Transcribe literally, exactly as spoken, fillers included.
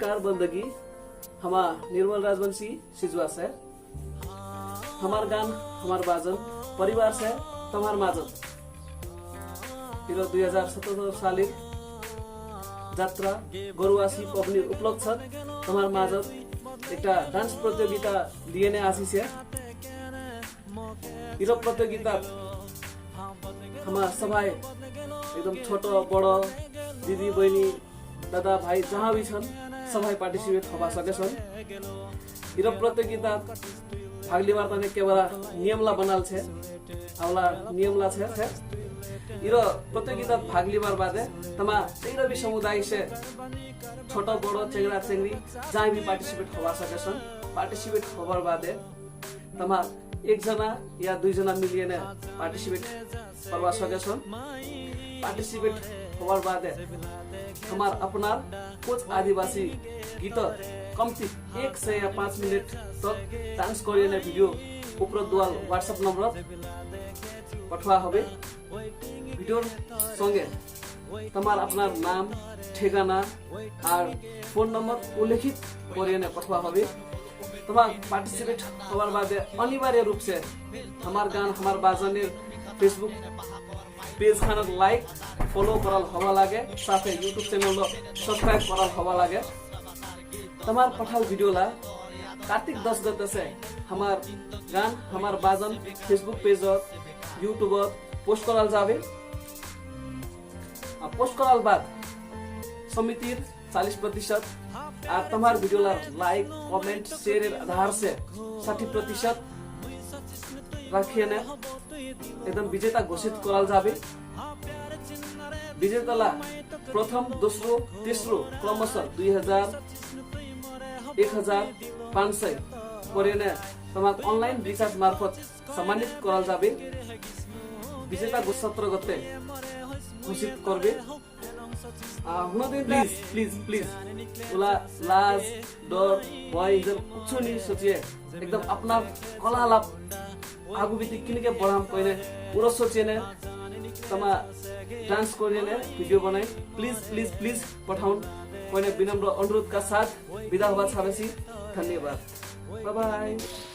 नमस्कार बन्दगी, हमा निर्मल राजवंशी सिजुवा से। हमार गान, हमार बाजन, परिवार से तम्हार माझत। इरो दुई हजार सतहत्तर सालिर जात्रा गरुवासी पबनी उपलक्ष्यत तम्हार माझत एकटा dance प्रतियोगिता लिएने आसी से। इरो प्रतियोगितात हमा सभाय एकदम छोटो बड़ो दिदी बहिनी दादा भाई जहाँ भी छन् सभाय participate होबा सकेछन्। इरो प्रतियोगितात भाग लिबार तने केबरा नियमला बनाल छे, अबला नियमला छे, छे। इरो प्रतियोगितात भाग लिबार बादे तमा तेइरो भी समुदाय से छोटो बड़ो चेंगरा चेंगरी जहाँ भी participate होबा सकेछन्। Participate होबार बादे तमा एक जना या दुई जना मिलिएने participate करबा सकेछन्। Participate होबार बादे हमार अपनार कोच आदिवासी गीत कम्ती एक से या पाँच मिनेट तक dance करिएने video उपरोक्त दुआल WhatsApp नम्बरत पठवा होबे। Videoर संगे तमार अपनार नाम, ठेगाना आर फोन नम्बर उल्लेखित करिएने पठवा होबे। तमार participate होबार बादे अनिवार्य रूप से हमार गान हमार बाजनर Facebook page खानक like, follow करल होबा लागे, साथे YouTube channel लो subscribe करल होबा लागे। तमार पठाल video ला कार्तिक दस गते से हमार गान हमार बाजन Facebook page, YouTube post करल जाबे। आ post करल बाद समितिर चालीस प्रतिशत, आर तमार video ला like, comment, share एर आधार से साठी प्रतिशत राखिएने एकदम विजेता घोषित करल जाबे। विजेताला प्रथम, दोस्रो, तेस्रो क्रमशः दुई हजार, एक हजार, पाँच सय करिएने तमार online recharge मार्फत सम्मानित करल जाबे। विजेता गो सत्र गते घोषित करबे। आ, हुन दिन please, please, please। उला लाज, डर, भय इजर कुछो नि सोचिए। एकदम अपना कला ला आगु बिति किनके बढ़ाम कहिने उरो सोचिएने तमा dance करिएने video बनाई। Please, please, please पठाउन कहिने विनम्र अनुरोध का साथ बिदा होबा चाहबेसी। धन्यवाद। Bye bye।